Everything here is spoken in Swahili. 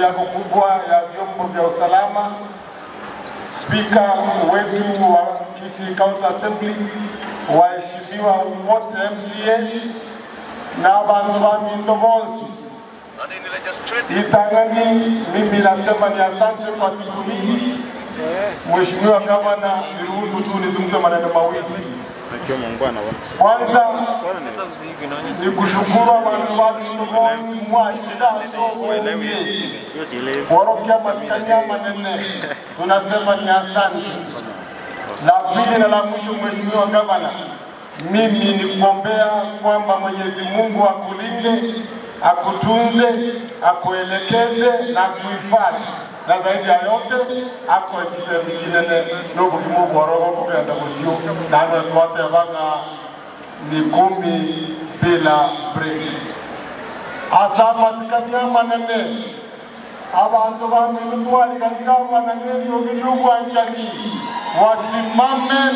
kamati yako kubwa ya vyombo vya usalama, spika wetu wa Kisii County Assembly, waheshimiwa wote MCS na bantu ba Minto bonsi. Itangani, mimi nasema ni asante kwa siku hii. Mheshimiwa Gavana, niruhusu tu nizungumze maneno mawili. Kwanza ni kushukuru abantu ba Minto bonsi mwakiraso masikani manene, tunasema ni asante. La pili na la mwisho, Mheshimiwa Gavana, mimi ni kuombea kwamba Mwenyezi Mungu akulinde, akutunze, akuelekeze na kuhifadhi, na zaidi ya yote akoekise kinene n'obugimu bworogo kugenda gusio nawe twatebanga ni 10 bila break. Asa masikani manene abantu ba Minto katika manene yogiryugwanchani wasimame.